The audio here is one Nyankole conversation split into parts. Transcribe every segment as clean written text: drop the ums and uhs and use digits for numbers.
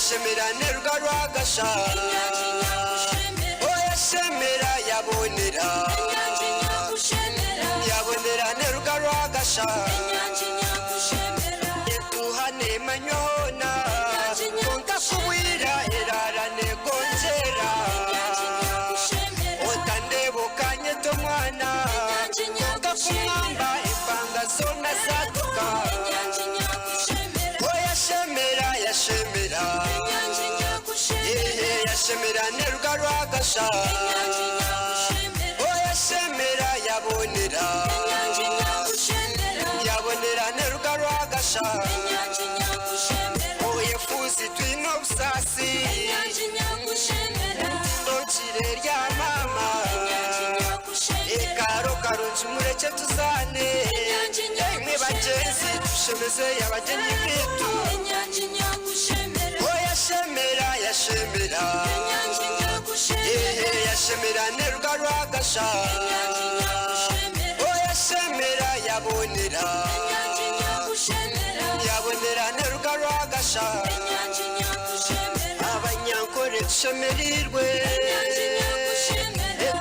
Yashemera neruga rwagasha. Oh yashemera yabonera. Yabonera neruga rwagasha. Etuha nemanywa hoona. Kwonka kubwira erara negongyera. Otandeeba okanyeta omwana. Kwonka kungamba empanga zoona zatuka. Oh yashemera yashemera. Yehe yashemera neruga rwagasha. Oh yashemera yabonera. Yabonera neruga rwagasha. Oh yefuzi twine obusaasi. Ndokire rya mama. Ekaro karungi murekye tuzaane. Imwe bagyenzi tushemeze abagyenyi baitu. Oh yashemera yashemera. Yehe yashemera neruga rwagasha. Oh yashemera yabonera. Yabonera neruga rwagasha. Abanyankore tushemereirwe.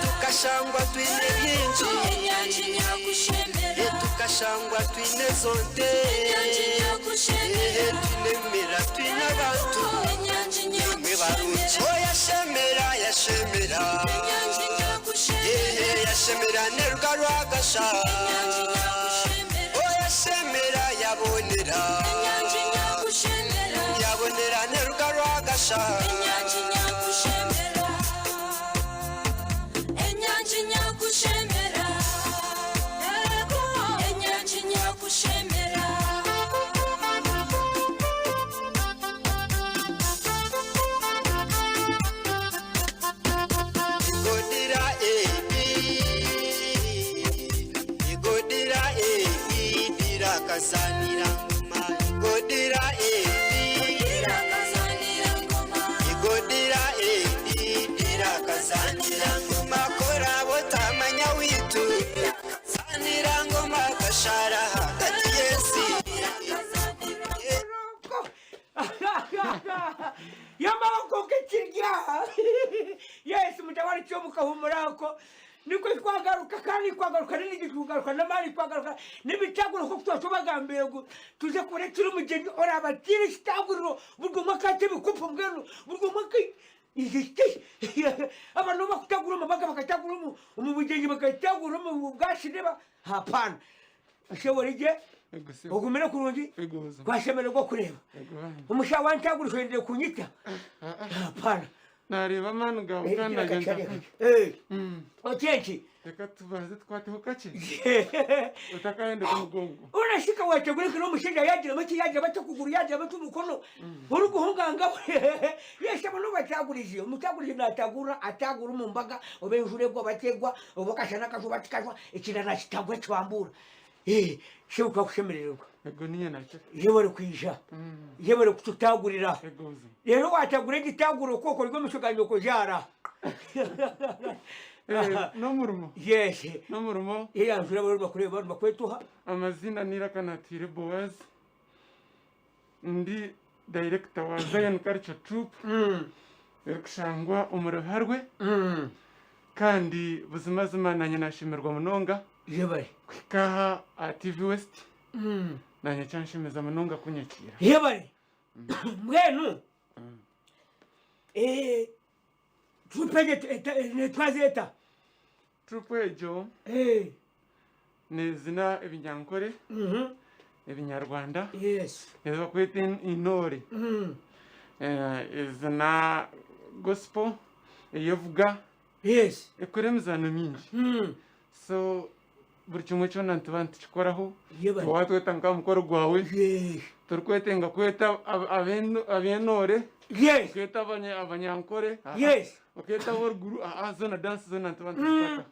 Tukashangwa twine bingi. Tukashangwa twine ezo nte. Twine emira twine abantu. Imwe barungi. Oh yashemera yashemera. Yehe yashemera neruga rwagasha. Oh yashemera yabonera. Yabonera neruga rwagasha. Igodira ebi, igodira ebi, dira kazanira ngoma. Igodira ebi, igodira ebi, dira kazanira ngoma. Kora botamanya witu, zanira ngoma kashara hagati y'ensi. Y'amaboko k'ekirya yes mutabani kyomukahumura ako nikwo twagaruka kandi twagaruka n'enigi tugaruka n'amaani twagaruka n'emitaguro nk'oku twaba tubagambire ngu tuze kureetera omugyenyi oraabatiire ekitaguriro buri omwe akaata ebikopo mbwenu buri omwe abantu obu bakutagura omu mabaga bakatagura omu bugyenyi bakatagura omu bwashineba hapana Ishebo rigye ogumire kurungi twashemererwa okureeba omushaho wantagurisha oyendire kunyita hapana. Nareeba amaani gaawe kandi naija Okyenki Reka tubanze tukwateho kakye otakahendeka omugongo. Onashika wategura ekiro omushaija yagira makye yagira bati okuguru yagira bati omukono orikuhunganga yes abo nibo batagurize omutagurize natagura atagura omu mbaga oba enjura egwa oba tegwa oba akashana kajwa oba tikajwa Ekina nakitagura kibambuura. Eh, shebo twakushemerererwa. Ego niye nakyo. Yebare kwija. Yebare kututagurira. Ego buzima. Rero watagura egitaguro okwo ori omu maisho ga nyokozaara. Eh, n'omurimo. Yes. N'omurimo. Eyanjura bari bakureba bari bakwetuha. Amazina ni Iraka Natwire Boaz. Ndi director wa Zion Culture Troupe erikushangwa omuri Biharwe kandi buzimazima nanye nashemererwa munonga Yebare. kuhika aha aha TV West nanye kyanshemeza munonga kunyakiira. Yebare. Mbwenu eh, troupe egyo netwaza eta? Troupe egyo Nezina ebinyankore, ebinyarwanda, ezi bakweta inoore. Ezina gospel eyevuga, ekora emizaano mingi. So buri kimwe kyona nituba nitukikoraho, watweta nka aha mukoro gwawe, torikwetenga kweta ab'enoore, okeeta abanyankore. Okeeta ab'oruguru aha zoona dansi zoona nituba nituzikwata.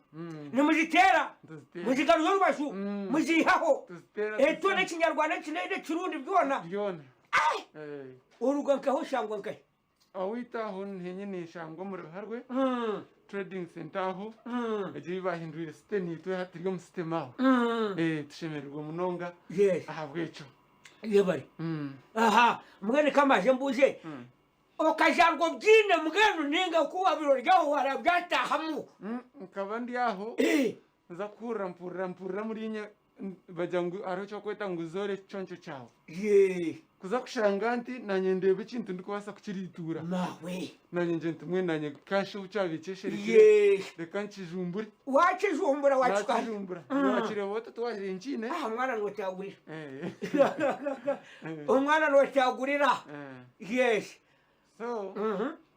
Nimuziteera, Nituziteera. muzigaruza orubaju, muziihaho. Tuziteera Eto tuziteera. n'ekinyarwanda n'ekirundi byona. Byona. Eh. Oruga nkahe oshangwa nkahe? Awaitu aho niinye ninshangwa omuri Biharwe Trading Centre aho egyo ei baahindwire site naitwe hati turi omu sitemu aho. Eh, tushemererwa munonga Yes. ahabw'ekyo. Yebare. Aha, mbwenu ka mbaze mbuuze. Okazaarwa obyine mbwenu nainga ku wabaire ori aho warabyatahamu? Nkaba ndi aho nza kuhurira mpurira mpurira omuriinye bagira ngu hariho eki barikweta ngu zoora ekiconco kyawe. Kuza kushanga nti naanye ndeeba ekintu ndikubaasa kukiriituura. Maawe. Naanye ngira nti mbwenu naanye kanshi obu kyabaire kyesherekire reka nkijumbure. Wakijumbura wakikora. Nakijumbura. Wakireeba ota tiwabaire nkiine. Aha omwana nookyagurira. Omwana nookyagurira. Yes. So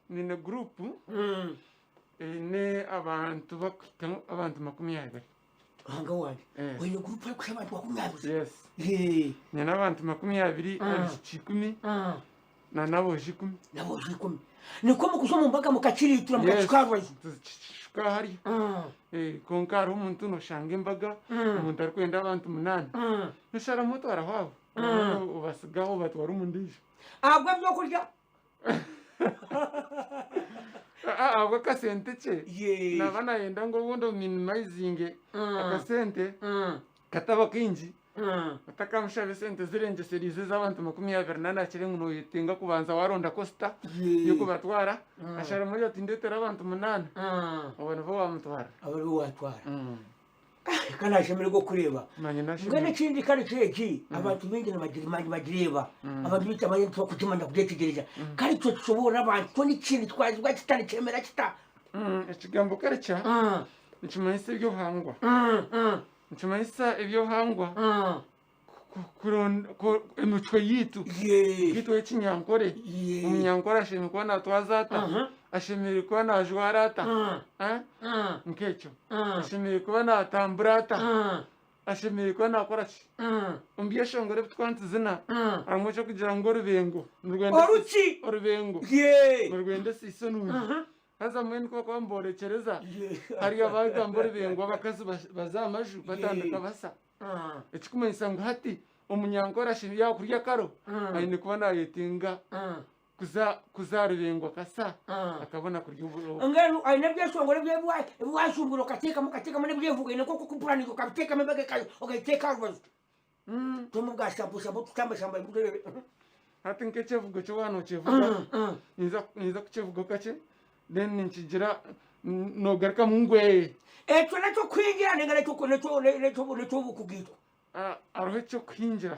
nyine guruupu eine abantu bakuhika abantu 20. Ruhanga wangye. Oine guruupu erikuhika abantu 20? Yes. Nyine abantu 20, abaishiki 10 n'aboojo 10. N'aboojo 10. Nikwo mukuza omu mbaga mukakiriitura mukakitwarwayo? Tukishuka hariya. Kwonka hariho omuntu nooshanga embaga omuntu arikwenda abantu munaana. Nosharamu otwaraho abo. Obasigaho obatwara omu ndiijo. Ahabw'ebyokurya? Ahabw'akasente kye. Naaba naayenda ngu obundi ominimizinge akasente kataba kaingi. Otakamushaba esente zirengyesereize ez'abantu 24 akire ngu noyetenga kubanza waronda kosita y'okubatwara. Asharamu agira ati ndeetera abantu munaana. Abo nibo waamutwara. Abo nibo waatwara. Ka nashemererwa okureeba. Naanye Mbwenu nashemererwa. ekindi kare ky'eki abantu baingi nibagireeba abantu baingi tamanya tibakugimanya kugyetegyereza kare itwe tushoboorora abantu kyo n'ekintu kitwazibwa kita nikyemera kita. Ekigambo culture nikimanyisa eby'obuhangwa. Nikimanyisa eby'obuhangwa emicwe yaitu nk'itwe ekinyankore, omunyankore ashemereire kuba natwaza ata, ashemereire kuba najwara ata, nk'ekyo, ashemereire kuba natambura ata, ashemereire kuba nakora ki? Omu byeshongoro ebi turikuba nituzina harimu eky'okugira ngu orubengo Oruki? Orubengo nirwenda esiiso nungi. Haza mbwenu ku bakuba niborekyereza hariya bagamba orubengo abakazi baza aha maju batandika basa. Ekikumanyisa ngu hati omunyankore ashemereire yaaba kurya akaro aine kuba nayetenga kuza kuza aha rubengo akasa akabona kurya oburo. Mbwenu aine ebyeshongoro ebi ebi wajumbwire okateekamu okateekamu n'ebyevugo aine nk'oku okupuraninga okabiteekamu embaga okagiteeka aha rubaju. Tome bwa shampo shampo tutamba shamba. Hati nk'ekyevugo kyo waaba nookyevuga, ninza ninza kukyevugaho kakye then ninkigira noogarukamu ngu ee. Ekyo n'eky'okuhingira nainga n'eky'okugaitwa? Hariho eky'okuhingira.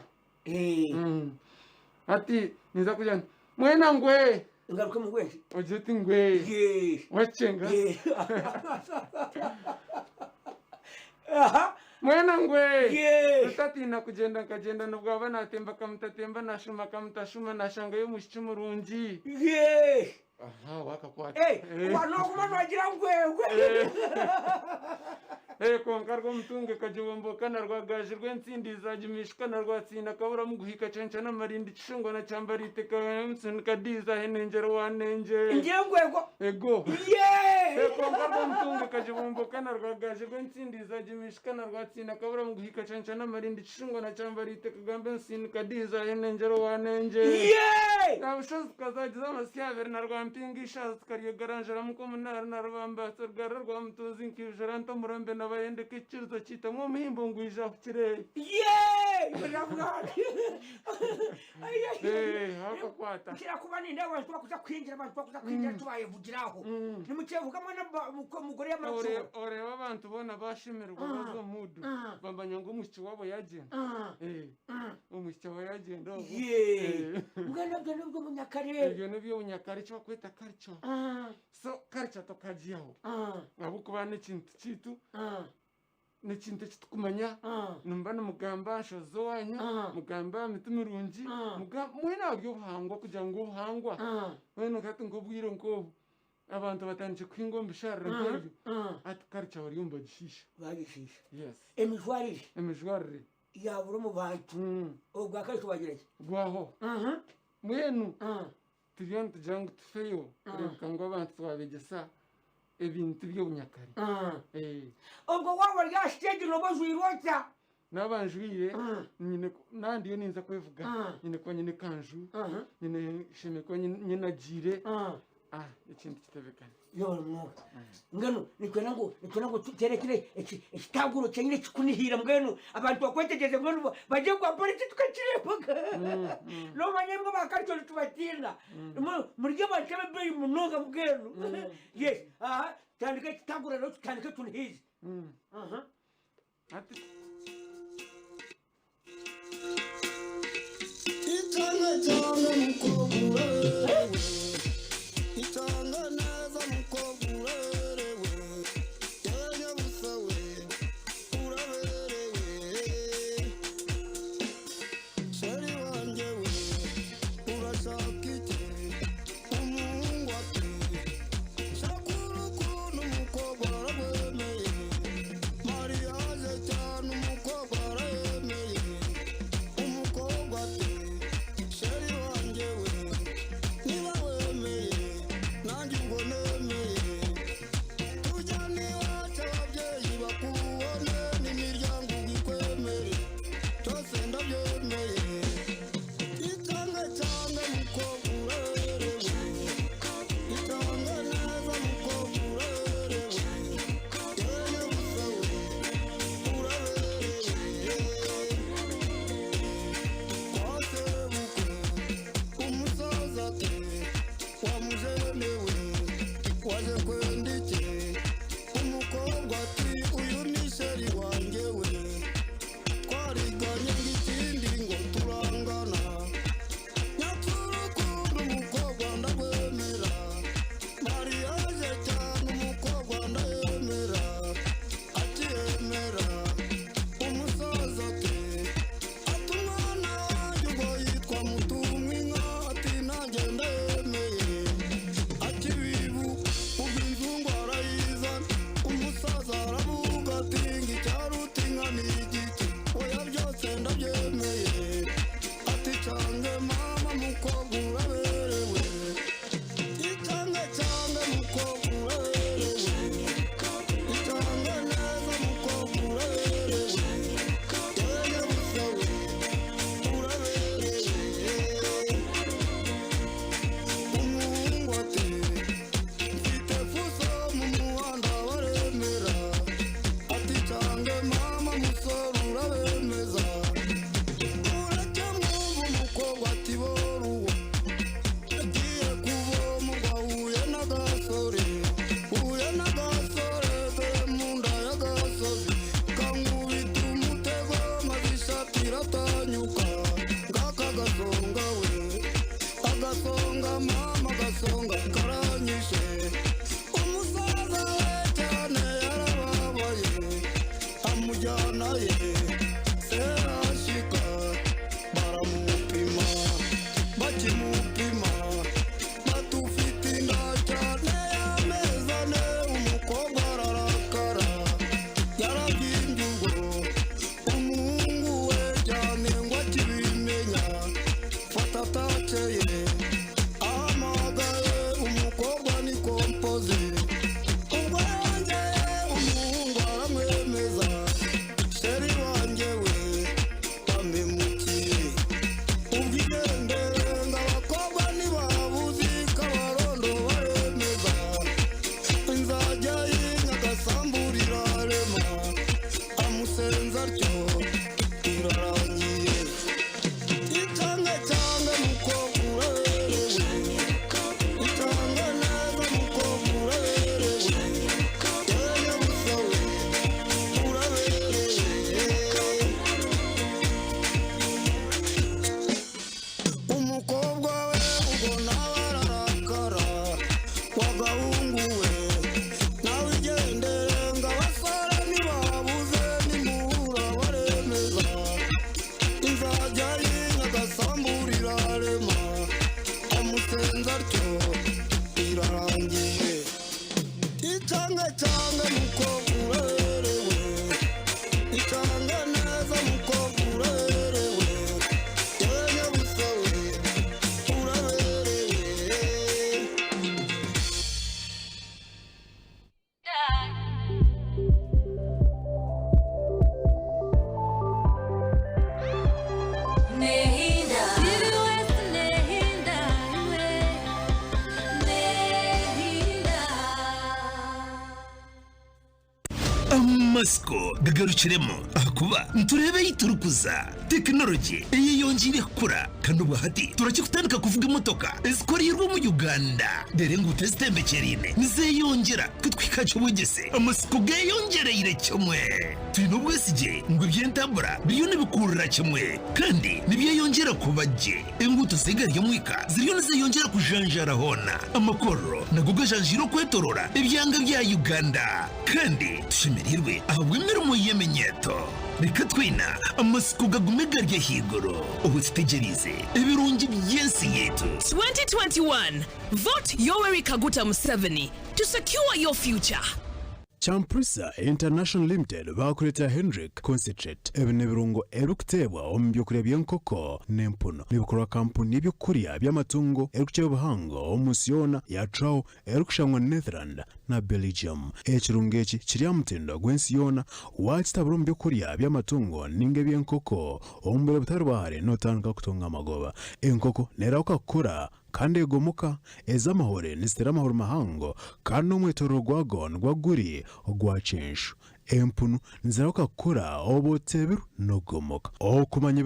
Hati ninza kugira nti mwena ngu ee. Ngarukemu ngu enki? Ogire oti ngu ee. Wakyenga? Mwena ngu ee. Rutatiina kugyenda nkagyenda nobwaba natemba kamutatemba nashuma kamutashuma nashangayo omwishiki murungi. Aha wakakwata. Noguma nogira ngu ee. Kwonka Rwomutunga ekagibomboka na Rwagaju rw'entsindi zagimishuka na Rwatsinda kaburamu guhika Kyenkya n'amarindi Kishongwa na Kyambariite Kamutsinika Diiza Henengyero wa Nengye. Ngira ngu ego. Ego. Yee! Kwonka Rwomutunga ekagibomboka na Rwagaju rw'entsindi zagimishuka na Rwatsinda kaburamu guhika Kyenkya n'amarindi Kishongwa na Kyambariite Kagambo Ensinika Diiza Henengyero wa Nengye. Yee! Nyabushozi tukazagiza amasyo abiri na Rwampinga Ishaazi tukaryegaranjuramu nk'omunaara na Rubambatsi Rugarra rwa Mutunzi Nkaijura nta omurombe na Bayendeka ekikirizo kiitamu omuhimbo ngu ija ahukire. Yee! Bwana. Eh, akakwata. Nkira kuba nindeeba abantu bakuza kuhingira abantu bakuza kuhingira tibayevugira aho. Nimukyevuga mwena omugore yamara Ore- kushobora. Oreeba abantu boona bashemererwa baza omu muudu bamanya ngu omwishiki waabo yagyenda. Eh, omwishiki aba yagyenda obwo. Yee. Eh. Mbwenu ebyo n'eby'obunyakare. Ebyo n'eby'obunyakare eki bakweta culture. So culture tokagiihaho ahabw'okuba n'ekintu kyaitu, n'ekintu eki turikumanya, nimuba nimugamba aha nshozi z'owaanyu, mugamba aha miti mirungi, mbwenu aha by'obuhangwa kugira ngu obuhangwa, mbwenu hati nk'obwire nk'obu abantu batandikire kuhinga omu bisharara nk'ebyo, hati culture bariyo nibagishiisha. Bagishiisha. Yes. Emijwarire. Emijwarire. Yaabura omu bantu. Obwa culture wagira ki? Gwaho. Mbwenu Turiyo nitugira ngu tufeyo kureebeka ngu abantu twabegyesa ebintu by'obunyakare. Obwo waaba ori aha siteegi nooba ojwaire ota? Naaba njwaire, nyine naaba ndiyo ninza kwevuga, nyine kuba nyine ekanju, nyine nshemereire kuba nyenagiire. Ah, ekintu kitebekane. Yebare munonga. Mbwenu nikwenda ngu nikwenda ngu tuterekire eki ekitaguro kyenyine ekikunihiira mbwenu abantu bakwetegyereze mbwenu bagye ngu mpora eki tukakireebaga. Nomanya imwe ba culture nitubatiina. Muri abantu ab'ebeeyi munonga mbwenu. Yes, aha tandika ekitaguro reero tutandike tunihiize. Aha. Hati Itanga cyane mukobwa uberewe, itanga neza mukobwa uberewe, yewe nyabusa we uraberewe, sheri wanjye we urashaka iki? Umuhungu ati shaka urukundo umukobwa ararwemeye, mariage cyane umukobwa arayemeye. Umukobwa ati sheri wanjye we niba wemeye nanjye ubwo nemeye, tujyane iwacu ababyeyi bakubone n'imiryango ikwemere, byose ndabyemeye. Itange cyane mukobwa uberewe, itange neza mukobwa uberewe, yewe nyabusa we uraberewe. Kwa sebukwe umusaza ati wa mujene we waje kwenda iki? Umukobwa ati uyu ni sheri wanjye we twariganye ngo ikindi ngo turangana, nyak'urukundo umukobwa ndagwemera, mariage cyane umukobwa ndayemera, akiyemera umusaza ati ati umwana wanjye ubwo yitwa Mutumwinka, ati nanjye ndayemeye, akibibu ubwo inzungu arayizana, umusaza aravuga ati ngo icyaruta inka ni igiki, oya byose ndabyemeye, ati cange mama mukobwa uraberewe, icange cange mukobwa uraberewe, icange neza mukobwa uraberewe, yewe nyabusa we uraberewe. Umuhungu ati mfite fuso mu muhanda baremera, ati cange mama musore urabemeza, uracyamwumva umukobwa ati boruwo agiye kuvoma ubwo ahuye n'agasore, huye n'agasore dore mu nda y'agasozi, kankubita umutego maze ishati iratanyuka, ngaka gasonga we agasonga mama agasonga karanyishe, umusaza we cyane yarababaye amujyana ye serashika baramupima, bakimupima batufite inda cyane y'amezi ane, umukobwa ararakara yarabyimbye ubwo umuhungu we cyane ngo akibimenya fata atace ye. Amatsiko gagarukiremu ahakuba nitureeba ei turikuza. Tekinologye eyeyongyeire kukura kandi obwa hati turakikutandika kuvuga emotoka ezikoreirwe omu Uganda. Reero enguuto ezitembekyereine nizeyongyera kutuhika aha ky'obwegyese amatsiko geyongyereire kimwe. Twine obwesigye ngu eby'entambura biriyo nibikurira kimwe kandi nibyeyongyera kuba gye. Enguuto z'egaari y'omwika ziriyo nizeyongyera kujanjaara hoona. Amakorero nago gajanjaire okwetorora ebyanga bya Uganda. Kandi tushemereirwe ahabw'emirimo y'eminyeeto. Reka twena amatsiko gagume gari ahaiguru obu tutegyereize ebirungi by'ensi yaitu. 2021 Vote Yoweri Kaguta Museveni to secure your future. Champrisa International Limited baakureetera Hendrick Concentrate. Ebi n'ebirungo ebirikuteebwa omu by'okurya by'enkoko n'empunu. Nibikorwa kampuni y'eby'okurya by'amatungo erikukira obuhango omu nsi yoona ya Trouw erikushangwa Netherland na Beligium. Ekirungo eki kiri aha mutindo gw'ensi yoona, waakitabura omu by'okurya by'amatungo ninga eby'enkoko, omu bwire butari bwa hare nootandika kutunga amagoba. Enkoko neerahuka kukura kandi egomoka. Ez'amahuri niziteera amahuri mahango kandi n'omwetoorooro gwago niguba guri ogwa kyenshu. Empunu nizirahuka kukura obu oteebirwe n'okugomoka. Okumanya.